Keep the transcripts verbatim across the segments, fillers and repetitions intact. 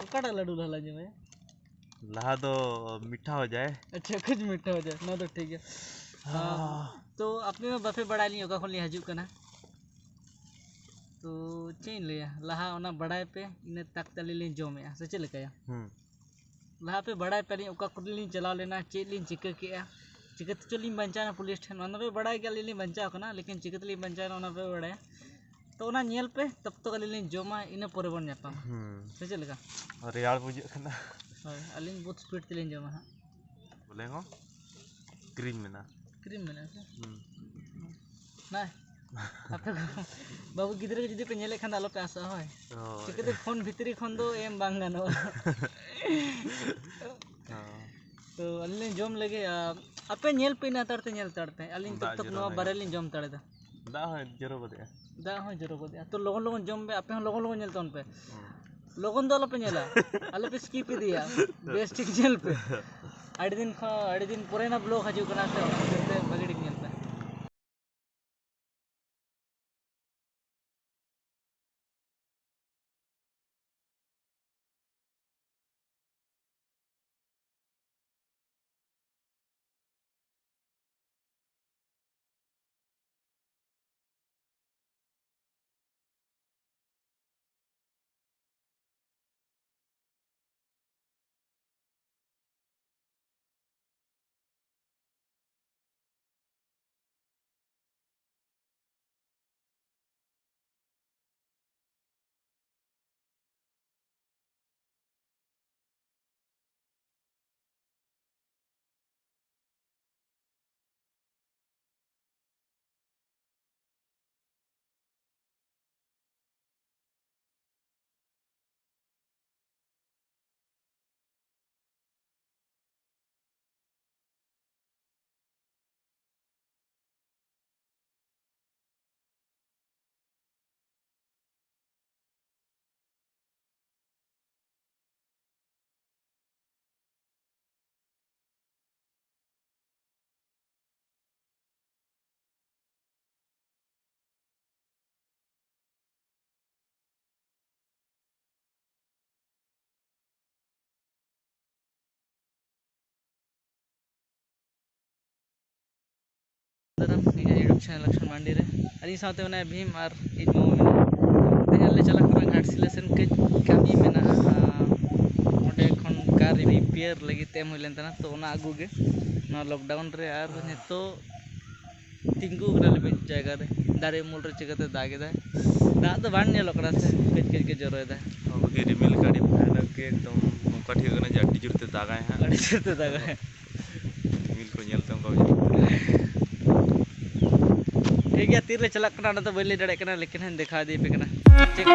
ᱚᱠᱟᱴᱟᱜ ᱞᱟᱹᱰᱩ ᱞᱟᱦᱟ ᱞᱟᱧ ᱡᱚᱢᱟᱭᱟ? ᱞᱟᱦᱟ ᱫᱚ ᱢᱤᱴᱷᱟ ᱦᱚ ᱡᱟᱭ᱾ ᱟᱪᱪᱷᱟ, ᱠᱩᱪ ᱢᱤᱴᱷᱟ ᱦᱚ ᱡᱟᱭ, ᱱᱚᱣᱟ ᱫᱚ ᱴᱷᱤᱠ ᱜᱮᱭᱟ᱾ ᱟᱦ᱾ ᱛᱚ ᱟᱯᱮ ᱢᱟ ᱵᱟᱯᱮ ᱵᱟᱲᱟᱭ ᱞᱤᱧ ᱚᱠᱟ ᱠᱷᱚᱱ ᱞᱤᱧ ᱦᱤᱡᱩᱜ ᱠᱟᱱᱟ᱾ ᱛᱚ ᱪᱮᱫ ᱤᱧ ᱞᱟᱹᱭᱟ, ᱞᱟᱦᱟ ᱚᱱᱟ ᱵᱟᱲᱟᱭ ᱯᱮ, ᱤᱱᱟᱹ ᱛᱟᱠ ᱛᱮ ᱟᱹᱞᱤᱧ ᱞᱤᱧ ᱡᱚᱢᱮᱜᱼᱟ, ᱥᱮ ᱪᱮᱫ ᱞᱮᱠᱟᱭᱟ? ᱦᱩᱸ᱾ ᱞᱟᱦᱟ ᱯᱮ ᱵᱟᱲᱟᱭ ᱯᱮ, ᱟᱹᱞᱤᱧ ᱚᱠᱟ ᱠᱚᱨᱮ ᱞᱤᱧ ᱪᱟᱞᱟᱣ ᱞᱮᱱᱟ, ᱪᱮᱫ ᱞᱤᱧ ᱪᱤᱠᱟᱹ ᱠᱮᱜᱼᱟ, ᱪᱤᱠᱟᱹ ᱛᱮᱪᱚ ᱞᱤᱧ ᱵᱟᱧᱪᱟᱣ ᱮᱱᱟ ᱯᱩᱞᱤᱥ ᱴᱷᱮᱱ, ᱚᱱᱟ ᱫᱚᱯᱮ ᱵᱟᱲᱟᱭ ᱜᱮᱭᱟ, ᱟᱹᱞᱤᱧ ᱞᱤᱧ ᱵᱟᱧᱪᱟᱣ ᱠᱟᱱᱟ, ᱞᱮᱠᱤᱱ ᱪᱤᱠᱟᱹ ᱛᱮᱞᱤᱧ ᱵᱟᱧᱪᱟᱣ ᱮᱱᱟ ᱚᱱᱟ ᱯᱮ ᱵᱟᱲᱟᱭᱟ᱾ ᱛᱚ ᱚᱱᱟ ᱧᱮᱞ ᱯᱮ, ᱛᱚᱵ ᱛᱚᱠ ᱟᱹᱞᱤᱧ ᱞᱤᱧ ᱡᱚᱢᱟ, ᱤᱱᱟᱹ ᱯᱚᱨᱮ ᱵᱚᱱ ᱧᱟᱯᱟᱢᱟ᱾ ᱦᱩᱸ᱾ ᱥᱮ ᱪᱮᱫ ᱞᱮᱠᱟ? ᱨᱮᱭᱟᱲ ᱵᱩᱡᱷᱟᱹᱜ ᱠᱟᱱᱟ᱾ ᱦᱳᱭ, ᱟᱹᱞᱤᱧ ᱵᱚᱦᱩᱛ ᱥᱯᱤᱰ ᱛᱮᱞᱤᱧ ᱡᱚᱢᱟ ᱦᱟᱸᱜ᱾ ᱵᱚᱞᱮ ᱦᱚᱸ ᱠᱨᱤᱢ ᱢᱮᱱᱟᱜᱼᱟ᱾ ᱠᱨᱤᱢ ᱢᱮᱱᱟᱜᱼᱟ ᱥᱮ? ᱦᱩᱸ᱾ ᱱᱟᱭ, ᱟᱯᱮ ᱠᱚ ᱵᱟᱹᱵᱩ ᱜᱤᱫᱽᱨᱟᱹ ᱠᱚ ᱡᱩᱫᱤ ᱯᱮ ᱧᱮᱞᱮᱫ ᱠᱷᱟᱱ ᱫᱚ ᱟᱞᱚᱯᱮ ᱟᱥᱟᱜᱼᱟ, ᱦᱳᱭ᱾ ᱦᱳᱭ᱾ ᱪᱤᱠᱟᱹᱛᱮ ᱯᱷᱳᱱ ᱵᱷᱤᱛᱨᱤ ᱠᱷᱚᱱ ᱫᱚ ᱮᱢ ᱵᱟᱝ ᱜᱟᱱᱚᱜᱼᱟ᱾ ᱦᱚᱸ᱾ ᱛᱚ ᱟᱹᱞᱤᱧ ᱞᱤᱧ ᱡᱚᱢ ᱞᱮᱜᱮ, ᱟᱨ ᱟᱯᱮ ᱧᱮᱞ ᱯᱮ, ᱤᱱᱟᱹ ᱦᱟᱛᱟᱲ ᱛᱮ ᱧᱮᱞ ᱦᱟᱛᱟᱲ ᱯᱮ, ᱟᱹᱞᱤᱧ ᱛᱚᱵ ᱫᱟᱜ ᱛᱚᱠ ᱡᱚᱨᱚ ᱱᱚᱣᱟ ᱦᱚᱸ ᱵᱟᱨᱭᱟ ᱧᱮᱞᱚᱜ ᱞᱤᱧ ᱠᱟᱱᱟ᱾ ᱡᱚᱢ ᱦᱟᱛᱟᱲ ᱮᱫᱟ᱾ ᱫᱟᱜ ᱦᱚᱸ ᱡᱚᱨᱚ ᱜᱚᱫᱮᱜᱼᱟ᱾ ᱫᱟᱜ ᱦᱚᱸ ᱡᱚᱨᱚ ᱜᱚᱫᱮᱜᱼᱟ, ᱛᱚ ᱞᱚᱜᱚᱱ ᱞᱚᱜᱚᱱ ᱧᱮᱞ ᱛᱟᱵᱚᱱ ᱯᱮ᱾ ᱦᱩᱸ᱾ ᱞᱚᱜᱚᱱ ᱫᱚ ᱟᱞᱚᱯᱮ ᱧᱮᱞᱟ, ᱟᱞᱚᱯᱮ ᱥᱠᱤᱯ ᱤᱫᱤᱭᱟ, ᱵᱮᱥ ᱴᱷᱤᱠ ᱧᱮᱞ ᱯᱮ᱾ ᱟᱹᱰᱤ ᱫᱤᱱ ᱠᱷᱚᱱ, ᱟᱹᱰᱤ ᱫᱤᱱ ᱯᱚᱨᱮ ᱱᱟ ᱵᱞᱚᱜ ᱦᱤᱡᱩᱜ ᱠᱟᱱᱟ, ᱥᱮ ᱚᱱᱟ ᱠᱷᱟᱹᱛᱤᱨ ᱛᱮ ᱵᱷᱟᱜᱮ ᱴᱷᱤᱠ ᱧᱮᱞ ᱯᱮ᱾ ᱫᱟᱨᱟᱢ ᱤᱧᱟᱹᱜ YouTube channel ᱞᱚᱠᱥᱢᱚᱱ ᱢᱟᱱᱰᱤ ᱨᱮ᱾ ᱟᱨ ᱤᱧ ᱥᱟᱶᱛᱮ ᱢᱮᱱᱟᱭᱟ ᱵᱷᱤᱢ ᱟᱨ ᱤᱧ ᱢᱟᱢᱟ ᱢᱮᱱᱟᱭᱟ᱾ ᱛᱮᱦᱮᱧ ᱟᱞᱮ ᱪᱟᱞᱟᱜ ᱠᱟᱱᱟ ᱜᱷᱟᱴᱥᱤᱞᱟᱹ ᱥᱮᱱ, ᱠᱟᱹᱡ ᱠᱟᱹᱢᱤ ᱢᱮᱱᱟᱜᱼᱟ᱾ ᱟᱨ ᱚᱸᱰᱮ ᱠᱷᱚᱱ ᱠᱟᱨ ᱨᱤᱯᱮᱭᱟᱨ ᱞᱟᱹᱜᱤᱫ ᱛᱮ ᱮᱢ ᱦᱩᱭ ᱞᱮᱱ ᱛᱟᱦᱮᱱᱟ, ᱛᱚ ᱚᱱᱟ ᱟᱹᱜᱩ ᱜᱮ᱾ ᱱᱚᱣᱟ ᱞᱚᱠᱰᱟᱣᱩᱱ ᱨᱮ ᱟᱨ ᱱᱤᱛᱚᱜ ᱛᱤᱸᱜᱩ ᱠᱟᱱᱟᱞᱮ ᱢᱤᱫ ᱡᱟᱭᱜᱟ ᱨᱮ, ᱫᱟᱨᱮ ᱩᱢᱩᱞ ᱨᱮ᱾ ᱪᱤᱠᱟᱹᱛᱮ ᱫᱟᱜ ᱮᱫᱟᱭ? ᱫᱟᱜ ᱫᱚ ᱵᱟᱝ ᱧᱮᱞᱚᱜ ᱠᱟᱱᱟ ᱥᱮ, ᱠᱟᱹᱡ ᱠᱟᱹᱡ ᱜᱮ ᱡᱚᱨᱚᱭᱮᱫᱟᱭ᱾ ᱟᱵᱚ ᱜᱮ ᱨᱤᱢᱤᱞ ᱠᱟᱹᱴᱤᱡ ᱵᱷᱟᱭᱨᱟᱞ ᱜᱮ ᱮᱠᱫᱚᱢ ᱱᱚᱝᱠᱟ ᱴᱷᱤᱠ ᱠᱟᱱᱟ ᱡᱮ ᱟᱹᱰᱤ ᱡᱳᱨ ᱛᱮ ᱫᱟᱜᱟᱭ ᱦᱟᱸᱜ᱾ ᱟᱹᱰᱤ ᱡᱳᱨ ᱛᱮ ᱫᱟᱜᱟᱭ᱾ ᱨᱤᱢᱤᱞ ᱠᱚ ᱧᱮᱞᱛᱮ ᱚᱱᱠᱟ ᱵᱩᱡᱷᱟᱹᱜ ᱠᱟᱱᱟ᱾ ᱴᱷᱤᱠ ᱜᱮᱭᱟ, ᱛᱤᱨᱮ ᱪᱟᱞᱟᱜ ᱠᱟᱱᱟ ᱚᱱᱟ ᱫᱚ ᱵᱟᱹᱧ ᱞᱟᱹᱭ ᱫᱟᱲᱮᱭᱟᱜ ᱠᱟᱱᱟ, ᱞᱮᱠᱤᱱ ᱦᱟᱸᱜ ᱫᱮᱠᱷᱟᱣ ᱤᱫᱤ ᱟᱯᱮ ᱠᱟᱱᱟ᱾ ᱴᱷᱤᱠ᱾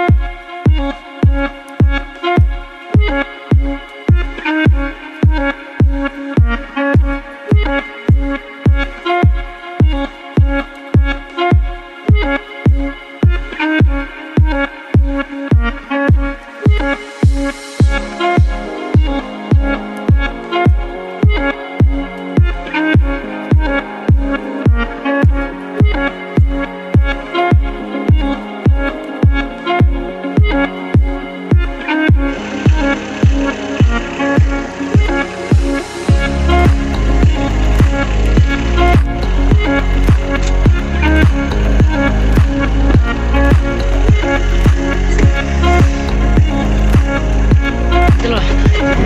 ᱪᱚᱞᱚ,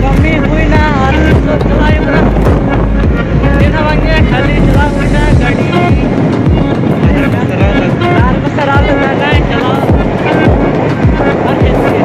ᱠᱟᱹᱢᱤ ᱦᱩᱭᱱᱟ ᱟᱨ ᱱᱤᱛᱚᱜ ᱪᱟᱞᱟᱜ ᱦᱩᱭᱩᱜ ᱠᱟᱱᱟ᱾ ᱪᱮᱫ ᱦᱚᱸ ᱵᱟᱝ ᱜᱮ, ᱠᱷᱟᱹᱞᱤ ᱪᱟᱞᱟᱣ ᱦᱩᱭᱱᱟ ᱜᱟᱹᱰᱤ᱾ ᱟᱨ ᱠᱚ ᱥᱟᱨᱟᱣ ᱞᱮᱫᱟ, ᱪᱟᱞᱟᱣ᱾ ᱟᱨ ᱪᱮᱫ ᱜᱮ᱾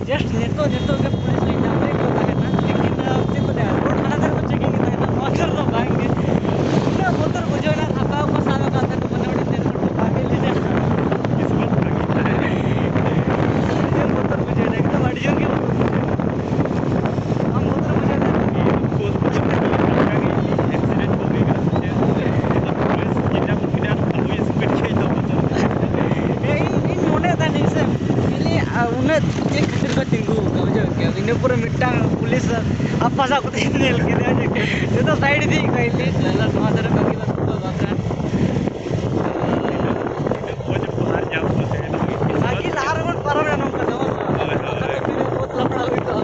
Just ᱱᱤᱛᱚᱜ, ᱱᱤᱛᱚᱜ ᱜᱮ ᱯᱩᱞᱤᱥ ᱞᱤᱧ ᱧᱟᱢ ᱞᱮᱫ ᱠᱚ ᱛᱟᱦᱮᱱᱟ, ᱞᱮᱠᱤᱱ, ᱟᱸ, ᱪᱮᱫ ᱠᱚ ᱞᱟᱹᱭᱟ, ᱨᱳᱰ ᱦᱟᱱᱟ ᱫᱷᱟᱨᱮ ᱠᱚ checking ᱮᱫ ᱛᱟᱦᱮᱱᱟ, ᱱᱚᱣᱟ ᱫᱷᱟᱨᱮ ᱫᱚ ᱵᱟᱝ ᱜᱮ᱾ ᱩᱱᱟᱹᱜ ᱵᱚᱛᱚᱨ ᱵᱩᱡᱷᱟᱹᱣ ᱮᱱᱟ, ᱦᱟᱛᱟᱣ ᱠᱚ ᱥᱟᱵ ᱟᱠᱟᱫ ᱛᱟᱠᱚ, ᱢᱚᱱᱮ ᱢᱚᱱᱮ ᱛᱮ ᱵᱚᱛᱚᱨ ᱵᱩᱡᱷᱟᱹᱣ ᱮᱱᱟ, ᱮᱠᱫᱚᱢ ᱟᱹᱰᱤ ᱡᱳᱨ ᱜᱮ ᱵᱚᱛᱚᱨ ᱵᱩᱡᱷᱟᱹᱣ ᱮᱱᱟ᱾ ᱟᱢ ᱵᱚᱛᱚᱨ ᱵᱩᱡᱷᱟᱹᱣ ᱮᱱᱟ? ᱤᱧ ᱢᱚᱱᱮ ᱮᱫᱟ ᱱᱤᱥᱟᱹ ᱩᱱᱟᱹᱜ ᱪᱮᱫ ᱠᱷᱟᱹᱛᱤᱨ ᱠᱚ ᱛᱤᱸᱜᱩ ᱟᱠᱟᱱᱟ, ᱵᱩᱡᱷᱟᱹᱣ ᱠᱮᱫᱟ? ᱤᱱᱟᱹ ᱯᱚᱨᱮ ᱢᱤᱫᱴᱟᱝ ᱯᱩᱞᱤᱥ ᱟᱯᱟ ᱥᱟᱵ ᱠᱟᱛᱮ ᱧᱮᱞ ᱠᱮᱫᱮᱭᱟ, ᱡᱚᱛᱚ side ᱤᱫᱤᱭᱮᱫ ᱠᱚᱣᱟ, ᱤᱧ ᱞᱟᱹᱭ ᱮᱫᱟ, ᱱᱚᱣᱟ ᱫᱷᱟᱨᱮ ᱵᱟᱹᱜᱤ ᱵᱟᱹᱜᱤ ᱫᱚ ᱵᱟᱝ᱾ ᱛᱟᱦᱮᱸᱫ᱾ ᱤᱱᱟᱹ ᱢᱚᱡᱽ ᱯᱟᱦᱟᱨ ᱧᱟᱢ ᱠᱟᱛᱮ ᱟᱨᱠᱤ ᱞᱟᱦᱟ ᱨᱮᱵᱚᱱ ᱯᱟᱨᱚᱢᱮᱱᱟ ᱱᱚᱝᱠᱟ ᱫᱚ, ᱵᱟᱝ ᱥᱮ? ᱦᱳᱭ, ᱦᱳᱭ᱾ ᱵᱟᱠᱷᱟᱱ ᱫᱚ ᱛᱤᱱᱟᱹᱜ ᱵᱚᱦᱩᱛ ᱞᱟᱯᱲᱟ ᱦᱩᱭ ᱠᱚᱜᱼᱟ᱾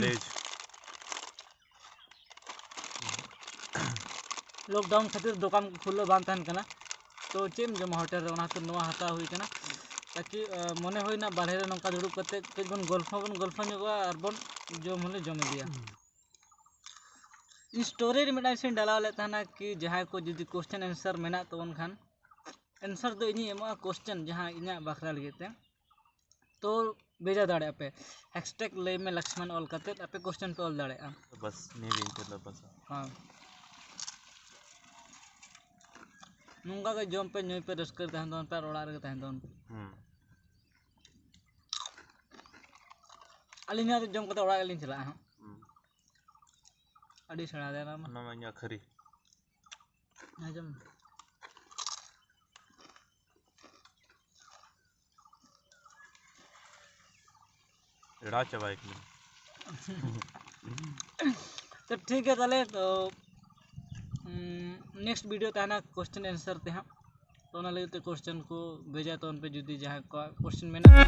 ᱞᱮᱡ᱾ ᱞᱚᱠᱰᱟᱣᱩᱱ ᱠᱷᱟᱹᱛᱤᱨ ᱫᱚᱠᱟᱱ ᱠᱚ ᱠᱷᱩᱞᱟᱹᱣ ᱵᱟᱝ ᱛᱟᱦᱮᱱ ᱠᱟᱱᱟ, ᱛᱚ ᱪᱮᱫ ᱮᱢ ᱡᱚᱢᱟ ᱦᱳᱴᱮᱞ ᱨᱮ, ᱚᱱᱟ ᱠᱷᱟᱹᱛᱤᱨ ᱱᱚᱣᱟ ᱦᱟᱛᱟᱣ ᱦᱩᱭ ᱠᱟᱱᱟ᱾ ᱛᱟᱠᱤ, ᱟ, ᱢᱚᱱᱮ ᱦᱩᱭᱱᱟ ᱵᱟᱨᱦᱮ ᱨᱮ ᱱᱚᱝᱠᱟ ᱫᱩᱲᱩᱵ ᱠᱟᱛᱮ ᱠᱟᱹᱡ ᱵᱚᱱ ᱜᱚᱞᱯᱷᱚ ᱵᱚᱱ ᱜᱚᱞᱯᱷᱚ ᱧᱚᱜᱚᱜᱼᱟ ᱟᱨ ᱵᱚᱱ ᱡᱚᱢ ᱦᱚᱸᱞᱮ ᱡᱚᱢ ᱤᱫᱤᱭᱟ᱾ ᱦᱩᱸ᱾ ᱤᱧ ᱥᱴᱳᱨᱤ ᱨᱮ ᱢᱤᱫᱴᱟᱝ ᱤᱧ ᱰᱟᱞᱟᱣ ᱞᱮᱫ ᱛᱟᱦᱮᱱᱟ ᱠᱤ ᱡᱟᱦᱟᱸᱭ ᱠᱚ ᱡᱩᱫᱤ ᱠᱚᱥᱪᱮᱱ ᱮᱱᱥᱟᱨ ᱢᱮᱱᱟᱜ ᱛᱟᱵᱚᱱ ᱠᱷᱟᱱ, ᱮᱱᱥᱟᱨ ᱫᱚ ᱤᱧᱤᱧ ᱮᱢᱚᱜᱼᱟ ᱠᱚᱥᱪᱮᱱ ᱡᱟᱦᱟᱸ ᱤᱧᱟᱹᱜ ᱵᱟᱠᱷᱨᱟ ᱞᱟᱹᱜᱤᱫ ᱛᱮ᱾ ᱛᱚ ᱵᱷᱮᱡᱟ ᱫᱟᱲᱮᱭᱟᱜᱼᱟ ᱯᱮ, ᱦᱮᱥᱴᱮᱜᱽ ᱞᱟᱹᱭ ᱢᱮ ᱞᱟᱠᱥᱢᱟᱱ ᱚᱞ ᱠᱟᱛᱮᱫ ᱟᱯᱮ ᱠᱚᱥᱪᱮᱱ ᱯᱮ ᱚᱞ ᱫᱟᱲᱮᱭᱟᱜᱼᱟ᱾ ᱵᱟᱥ ᱱᱤᱭᱟᱹ ᱜᱮ ᱤᱧ ᱴᱷᱮᱱ ᱫᱚ ᱵᱟᱥ᱾ ᱦᱮᱸ᱾ ᱱᱚᱝᱠᱟ ᱜᱮ ᱡᱚᱢ ᱯᱮ, ᱧᱩᱭ ᱯᱮ, ᱨᱟᱹᱥᱠᱟᱹ ᱨᱮ ᱛᱟᱦᱮᱱ ᱛᱟᱵᱚᱱ ᱯᱮ ᱟᱨ ᱚᱲᱟᱜ ᱨᱮᱜᱮ ᱛᱟᱦᱮᱱ ᱛᱟᱵᱚᱱ ᱯᱮ᱾ ᱦᱩᱸ᱾ ᱟᱹᱞᱤᱧ ᱦᱚᱸ ᱡᱚᱢ ᱠᱟᱛᱮ ᱚᱲᱟᱜ ᱜᱮᱞᱤᱧ ᱪᱟᱞᱟᱜᱼᱟ ᱦᱟᱸᱜ᱾ ᱦᱩᱸ᱾ ᱟᱹᱰᱤ ᱥᱮᱬᱟ ᱫᱮ ᱚᱱᱟ ᱢᱟ᱾ ᱚᱱᱟ ᱢᱟ ᱤᱧᱟᱹᱜ ᱠᱷᱟᱹᱨᱤ᱾ ᱟᱸᱡᱚᱢ᱾ ᱮᱲᱟᱣ ᱪᱟᱵᱟᱭ ᱠᱟᱱᱟ᱾ ᱛᱚ ᱴᱷᱤᱠ ᱜᱮᱭᱟ ᱛᱟᱦᱚᱞᱮ, ᱛᱚ, ᱩᱸ, ᱱᱮᱠᱥᱴ ᱵᱷᱤᱰᱤᱭᱳ ᱛᱟᱦᱮᱱᱟ ᱠᱚᱥᱪᱮᱱ ᱮᱱᱥᱟᱨ ᱛᱮ ᱦᱟᱸᱜ᱾ ᱛᱚ ᱚᱱᱟ ᱞᱟᱹᱜᱤᱫ ᱛᱮ ᱠᱚᱥᱪᱮᱱ ᱠᱚ ᱵᱷᱮᱡᱟᱭ ᱛᱟᱵᱚᱱ ᱯᱮ ᱡᱩᱫᱤ ᱡᱟᱦᱟᱸᱭ ᱠᱚᱣᱟᱜ ᱠᱚᱥᱪᱮᱱ ᱢᱮᱱᱟᱜᱼᱟ᱾